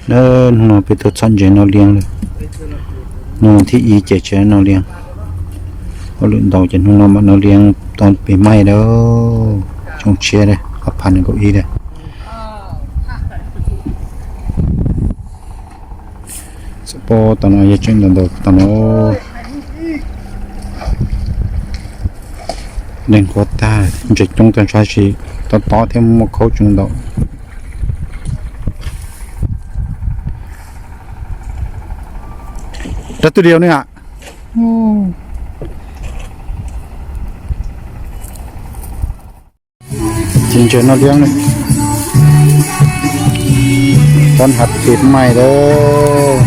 Hnub no peb tuaj txhom ntses noj liab lawm. Hnub thib ib ces tseem noj liab. Hauj lwm ntau ces hnub no mam noj liab tau pes maij lawm. Xyoo tshiab lawm, ob phav nees nkaum ib lawm. Txawm pob tau no yog tseem ntau ntau tau no. Neeg nquag tag, ntses coob tag tab sis tob tob thiab muaj khaub coob ntau. Rab twg li ne? Ces ntses noj liab ne, tob hav pes maij lawm.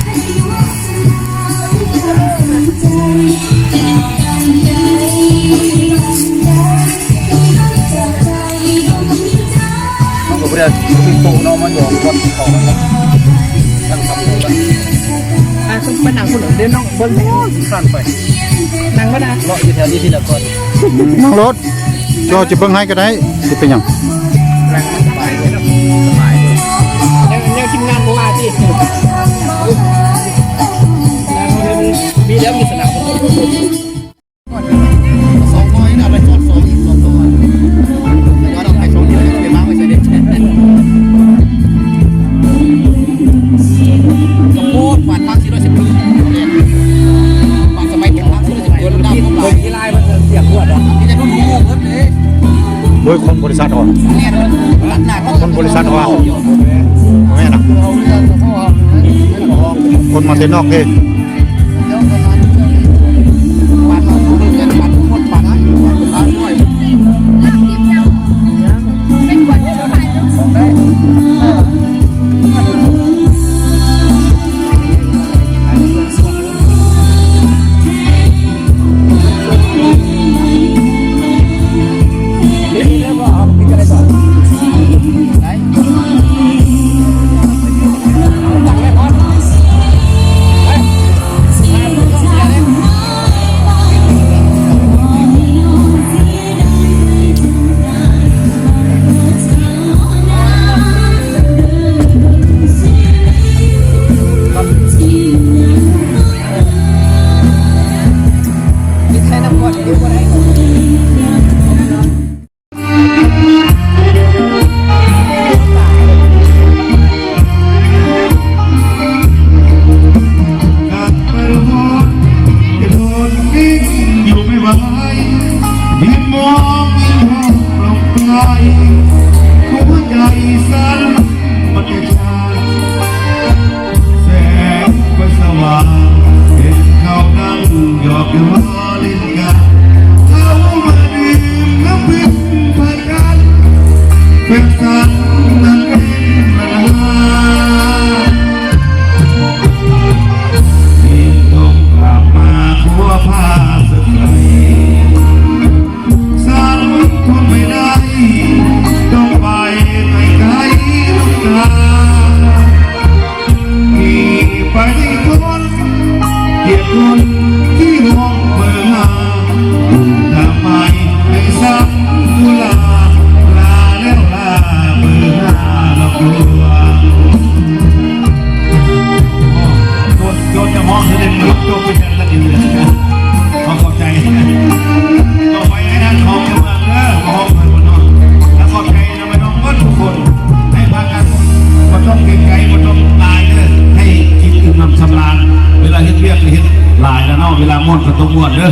Noj lod, coj tsis peeb haib ko dai, tsis peeb yog. Muaj ib khon bos lis xas os, khon bos lis xas os, khon mas tes noj ke.เวลาเฮ็ดเวียกเฮ็ดหลายแล้วเนาะ เวลาม่วนก็ต้องม่วนเด้อ